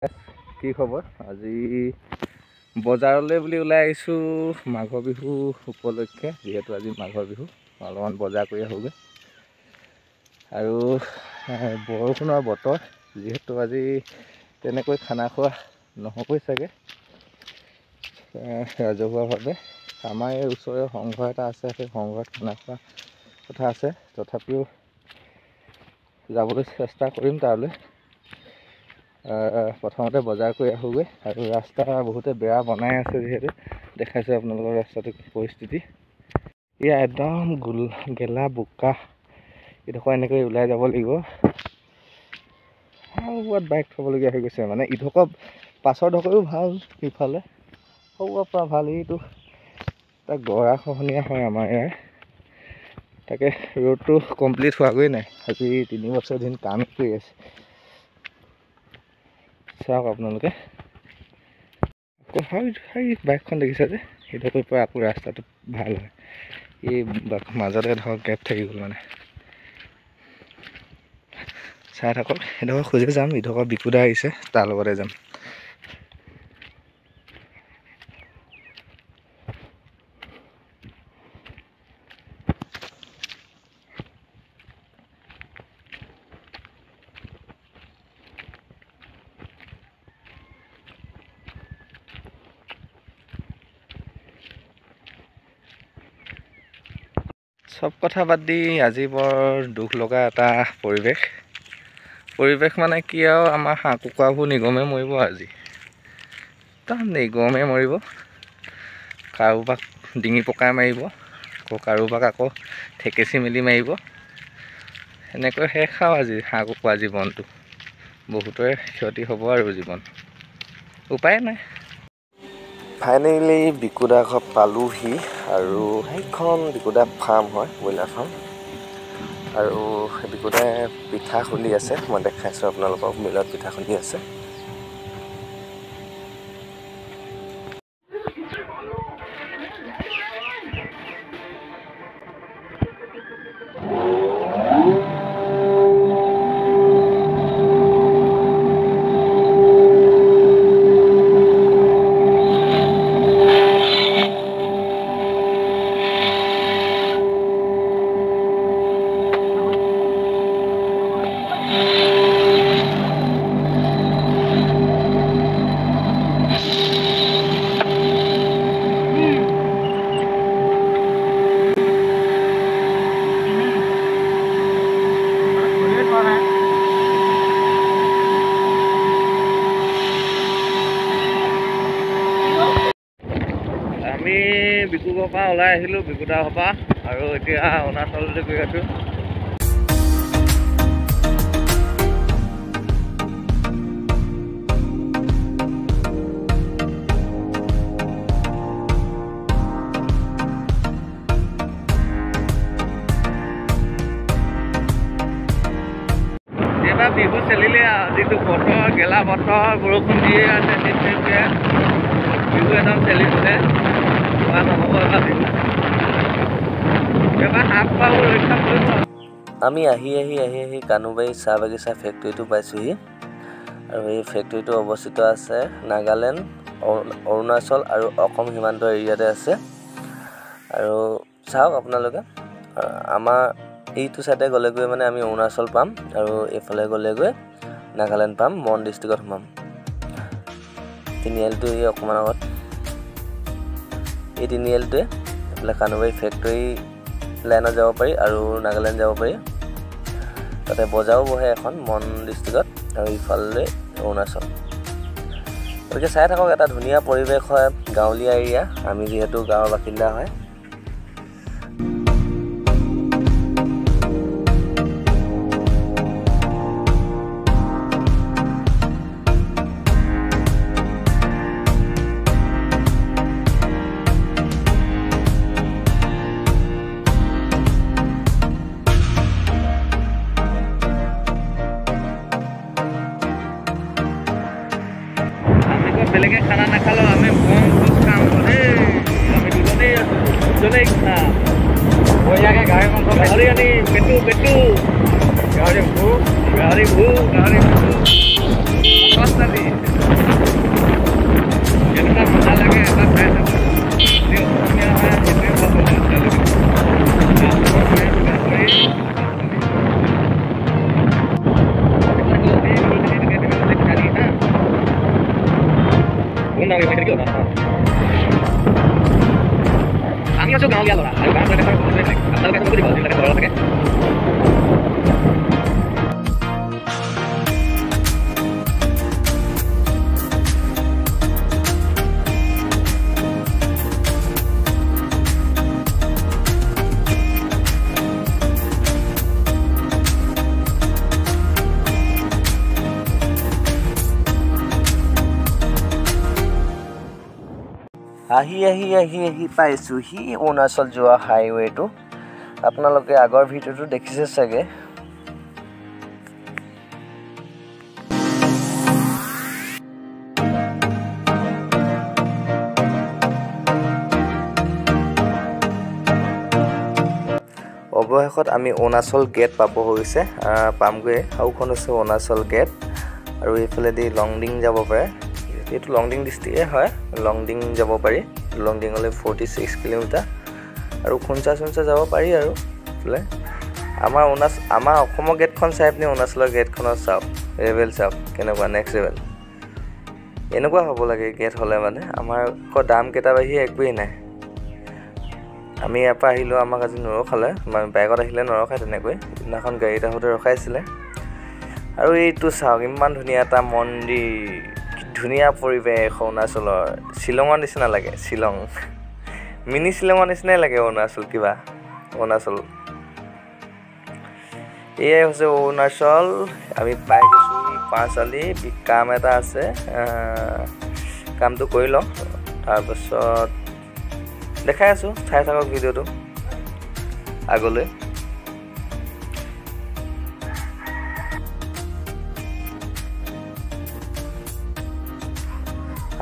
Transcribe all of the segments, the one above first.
কি খবৰ? আজি বজাৰলৈ বুলি ওলাই আহিছোঁ মাঘৰ বিহু উপলক্ষে, যিহেতু আজি মাঘৰ বিহু, অলপমান বজাৰ কৰি আহোঁগৈ। আৰু বৰষুণৰ বতৰ, যিহেতু আজি তেনেকৈ খানা খোৱা নহ'বই চাগে ৰাজহুৱাভাৱে। আমাৰ এই ওচৰৰে সংঘ এটা আছে, সেই সংঘত খানা খোৱা কথা আছে, তথাপিও যাবলৈ চেষ্টা কৰিম তালৈ। প্ৰথমতে বজাৰ কৰি আহোঁগৈ। আৰু ৰাস্তা বহুতে বেয়া বনাই আছে, যিহেতু দেখাইছোঁ আপোনালোকৰ ৰাস্তাটোৰ পৰিস্থিতি। এয়া একদম গোল গেলা বোকা, এইডোখৰ এনেকৈ ওলাই যাব লাগিব। আৰু ক'ৰবাত বাইক থ'বলগীয়া হৈ গৈছে, মানে ইডোখৰ পাছৰ ডোখৰো ভাল, সিফালে সৰুৰ পৰা ভাল। এইটো এটা গৰা খহনীয়া হয় আমাৰ ইয়াৰ, তাকে ৰোডটো কমপ্লিট হোৱাগৈ নাই, আজি 3 বছৰ দিন কাম কৰি আছে। চাওক আপোনালোকে, আকৌ সেই বাইকখন দেখিছে যে, সেইডোখৰ পৰা আকৌ ৰাস্তাটো ভাল হয়। এই মাজতে ধৰক গেপ থাকি গ'ল মানে। চাই থাকক, সেইডোখৰ খোজে যাম, ইডোখৰ বিকুদা আহিছে, তাৰ লগতে যাম। চব কথা বাদ দি আজি বৰ দুখ লগা এটা পৰিৱেশ। পৰিৱেশ মানে কি আৰু, আমাৰ হাঁহ কুকুৰাবোৰ নিগমে মৰিব আজি, একদম নিগমে মৰিব। কাৰোবাক ডিঙি পকাই মাৰিব, আকৌ কাৰোবাক আকৌ ঠেকেচি মেলি মাৰিব, সেনেকৈ শেষ আৰু আজি হাঁহ কুকুৰা জীৱনটো। বহুতৰে ক্ষতি হ'ব আৰু জীৱন, উপায় নাই। ফাইনেলি বিকুদা ঘৰ পালোহি, আৰু সেইখন বিকুদা ফাৰ্ম হয়, ব্ৰইলাৰ ফাৰ্ম। আৰু বিকুদাই পিঠা খুন্দি আছে, মই দেখাইছোঁ আপোনালোকক, মিলত পিঠা খুন্দি আছে। আমি বিকুগৰ পৰা ওলাই আহিলোঁ, বিকুদাৰ পৰা, আৰু এতিয়া অৰুণাচললৈ গৈ আছোঁ। এইবাৰ বিহু চেলিলে আৰু, যিটো বতৰ, গেলা বতৰ, বৰষুণ দিয়ে আছে চিপ চিপকে, বিহু একদম চেলিছে, খোৱা নহ'ব এইবাৰ বিহু। এইবাৰ হাঁহ কুকুৰাবোৰ ৰক্ষা কৰিব। আমি আহি আহি আহি আহি কানুবাৰী চাহ বাগিচা ফেক্টৰীটো পাইছোঁহি। আৰু এই ফেক্টৰীটো অৱস্থিত আছে নাগালেণ্ড, অৰুণাচল আৰু অসম সীমান্ত এৰিয়াতে আছে। আৰু চাওক আপোনালোকে, আমাৰ এইটো চাইডে গ'লেগৈ মানে আমি অৰুণাচল পাম, আৰু এইফালে গ'লেগৈ নাগালেণ্ড পাম, মন ডিষ্ট্ৰিক্টত সোমাম। তিনিআলিটো এই অকণমান আগত, এই তিনিআলিটোৱে এইফালে কানুবাৰী ফেক্টৰী লাইনত যাব পাৰি আৰু নাগালেণ্ড যাব পাৰি। তাতে বজাৰো বহে এখন মন ডিষ্ট্ৰিক্টত, আৰু ইফাললৈ অৰুণাচল। গতিকে চাই থাকক, এটা ধুনীয়া পৰিৱেশ হয়, গাঁৱলীয়া এৰিয়া, আমি যিহেতু গাঁৱৰ বাসিন্দা হয়। বেলেগে খানা নাখালেও আমি বন ভোজ খাম দেই, আমি দুজনেই আছোঁ, দুজনেই খাম বঢ়িয়াকৈ। গাহৰি মাংস, গাহৰি আনি পেটু পেটু, গাহৰি ভূ, গাহৰি ভূ, গাহৰি পেটু। আমি আছো গাঁৱলীয়া ল'ৰা আৰু গাঁৱত আপোনালোকে দিব যিবিলাকে ল'ৰা থাকে। আহি আহি আহি আহি পাইছোঁহি অৰুণাচল যোৱা হাইৱেটো। আপোনালোকে আগৰ ভিডিঅ'টো দেখিছে চাগে। অৱশেষত আমি অৰুণাচল গেট পাব হৈছে, পামগৈ। আৰুখন হৈছে অৰুণাচল গেট আৰু এইফালেদি লংডিং যাব পাৰে। এইটো লংডিং ডিষ্ট্ৰিক্টে হয়, লংডিং যাব পাৰি। লংডিঙলৈ 46 কিলোমিটাৰ আৰু খুঞ্চা চুঞ্চা যাব পাৰি। আৰু এইফালে আমাৰ আমাৰ অসমৰ গেটখন চাই পিনি অৰুণাচলৰ গেটখনত চাওক, লেভেল চাওক কেনেকুৱা, নেক্সট লেভেল। এনেকুৱা হ'ব লাগে গেট হ'লে, মানে আমাৰ আকৌ দাম কেইটা বাঢ়ি একোৱেই নাই। আমি ইয়াৰ পৰা আহিলোঁ, আমাক আজি নৰখালে, মানে বাইকত আহিলে নৰখায় তেনেকৈ, সিদিনাখন গাড়ীত আহোঁতে ৰখাইছিলে। আৰু এইটো চাওক, ইমান ধুনীয়া এটা মন্দিৰ, ধুনীয়া পৰিৱেশ অৰুণাচলৰ, শ্বিলঙৰ নিচিনা লাগে, শ্বিলং মিনি শ্বিলঙৰ নিচিনাই লাগে অৰুণাচল, কিবা অৰুণাচল। এয়াই হৈছে অৰুণাচল। আমি পাই গৈছোঁ পাঁচআলি, কাম এটা আছে, কামটো কৰি লওঁ, তাৰপাছত দেখাই আছোঁ, চাই থাকক ভিডিঅ'টো আগলৈ।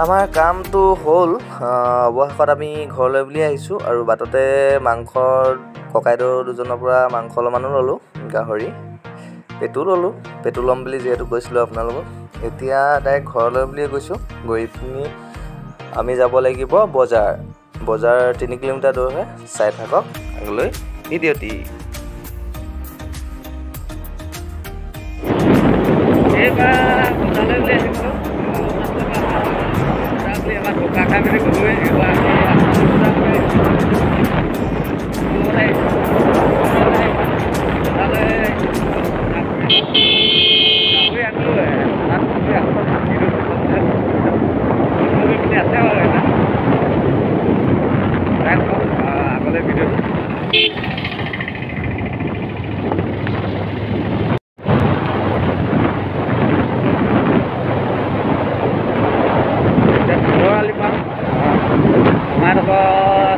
আমাৰ কামটো হ'ল, অৱশেষত আমি ঘৰলৈ বুলি আহিছোঁ। আৰু বাটতে মাংসৰ ককাইদেউ দুজনৰ পৰা মাংস অলপমানো ল'লোঁ, গাহৰি পেটু ল'লোঁ, পেটু ল'ম বুলি যিহেতু কৈছিলোঁ আপোনালোকক। এতিয়া ডাইৰেক্ট ঘৰলৈ বুলিয়ে গৈছোঁ। গৈ পিনি আমি যাব লাগিব বজাৰ, বজাৰ 3 কিলোমিটাৰ দূৰ হয়। চাই থাকক আগলৈ ভিডিঅ'টি।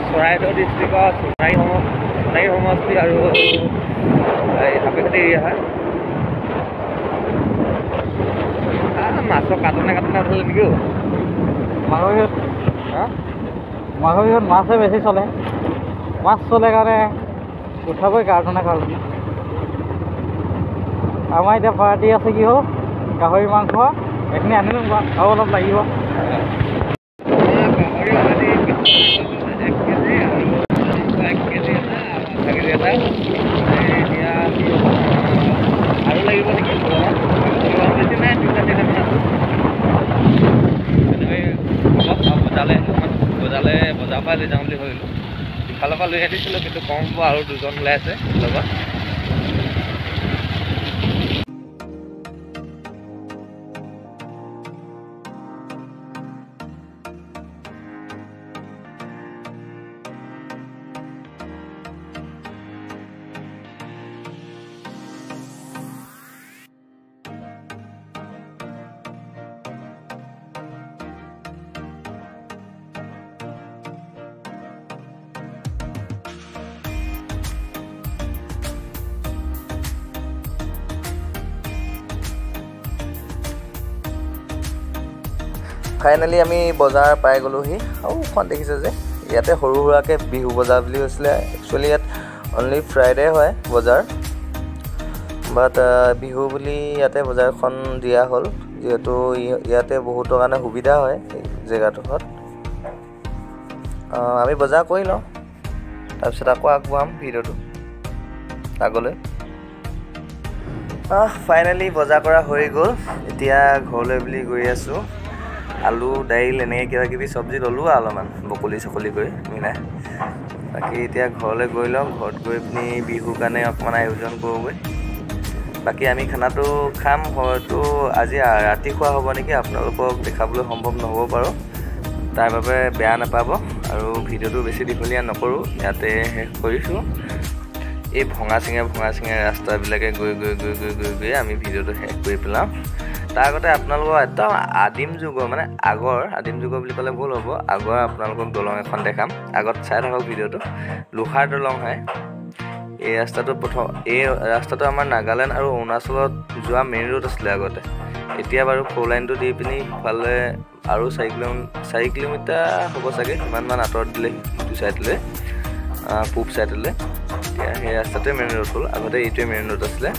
চৰাইদেউ ডিষ্ট্ৰিক্টৰ সোণাৰী সমষ্টি আৰু সাপেখাতি এৰিয়া হয়। মাছৰ কাটনে কাটনে আছিলে নেকি? মাঘৰ বিহুত, মাঘৰ বিহুত মাছে বেছি চলে, মাছ চলে কাৰণে উঠাবই কাৰ্টনে কাৰ্টনে। আমাৰ এতিয়া পাৰ্টি আছে, কি হ'ল গাহৰি মাংস এইখিনি আনিলোঁ আৰু অলপ লাগিব। আৰু লাগিব নেকি? বেছি নাই, 3টা 4টামান আছে। তেনেকৈ বজালৈ বজালৈ বজাৰৰ পৰা লৈ যাওঁ বুলি ভাবিলোঁ, ইফালৰ পৰা লৈ আনিছিলোঁ কিন্তু কম হ'ব, আৰু দুজন ওলাই আছে লগত। ফাইনেলি আমি বজাৰ পাই গ'লোহি। আৰুখন দেখিছে যে ইয়াতে সৰু সুৰাকৈ বিহু বজাৰ বুলি হৈছিলে। একচুৱেলি ইয়াত অনলি ফ্ৰাইডে হয় বজাৰ, বাট বিহু বুলি ইয়াতে বজাৰখন দিয়া হ'ল। যিহেতু ইয়াতে বহুতৰ কাৰণে সুবিধা হয় জেগাডোখৰত। আমি বজাৰ কৰি লওঁ, তাৰপিছত আকৌ আগবঢ়াম ভিডিঅ'টো আগলৈ। ফাইনেলি বজাৰ কৰা হৈ গ'ল, এতিয়া ঘৰলৈ বুলি গৈ আছোঁ। আলু দাইল এনেকৈ কিবা কিবি চব্জি ল'লোঁ আৰু অলপমান বকলি চকলি কৰি মিলাই। বাকী এতিয়া ঘৰলৈ গৈ লওঁ, ঘৰত গৈ পিনি বিহুৰ কাৰণে অকণমান আয়োজন কৰোঁগৈ। বাকী আমি খানাটো খাম, হয়তো আজি ৰাতি খোৱা হ'ব নেকি, আপোনালোকক দেখাবলৈ সম্ভৱ নহ'ব পাৰোঁ, তাৰ বাবে বেয়া নাপাব। আৰু ভিডিঅ'টো বেছি দীঘলীয়া নকৰোঁ, ইয়াতে শেষ কৰিছোঁ। এই ভঙা চিঙা ৰাস্তাবিলাকে গৈ গৈ গৈ গৈ গৈ গৈ আমি ভিডিঅ'টো শেষ কৰি পেলাওঁ। তাৰ আগতে আপোনালোকৰ একদম আদিম যুগৰ, মানে আগৰ আদিম যুগৰ বুলি ক'লে ভুল হ'ব, আগৰ আপোনালোকক দলং এখন দেখাম। আগত চাই থাকক ভিডিঅ'টো। লোহাৰ দলং হয় এই ৰাস্তাটো। এই ৰাস্তাটো আমাৰ নাগালেণ্ড আৰু অৰুণাচলত যোৱা মেইন ৰোড আছিলে আগতে। এতিয়া বাৰু ফ'ৰ লাইনটো দি পিনি সিফালে আৰু 4 কিলোমিটাৰ হ'ব চাগে, সিমানমান আঁতৰত দিলে সিটো ছাইডলৈ, পূব ছাইডলৈ। এতিয়া সেই ৰাস্তাটোৱে মেইন ৰোড হ'ল, আগতে এইটোৱে মেইন ৰোড আছিলে।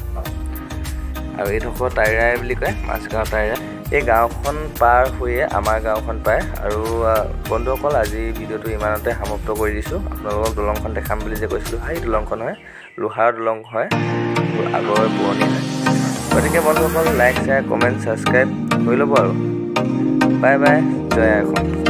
আৰু এইডোখৰ টাইৰাই বুলি কয়, মাজগাঁও টাইৰাই। এই গাঁওখন পাৰ হৈয়ে আমাৰ গাঁওখন পায়। আৰু বন্ধুসকল, আজি ভিডিঅ'টো ইমানতে সমাপ্ত কৰি দিছোঁ। আপোনালোকক দলংখন দেখাম বুলি যে কৈছিলোঁ, সেই দলংখন হয় লোহাৰ দলং হয়, আগৰ পুৰণি হয়। গতিকে বন্ধুসকল, লাইক শ্বেয়াৰ কমেণ্ট ছাবস্ক্ৰাইব কৰি ল'ব আৰু বাই বাই, জয় আই অসম।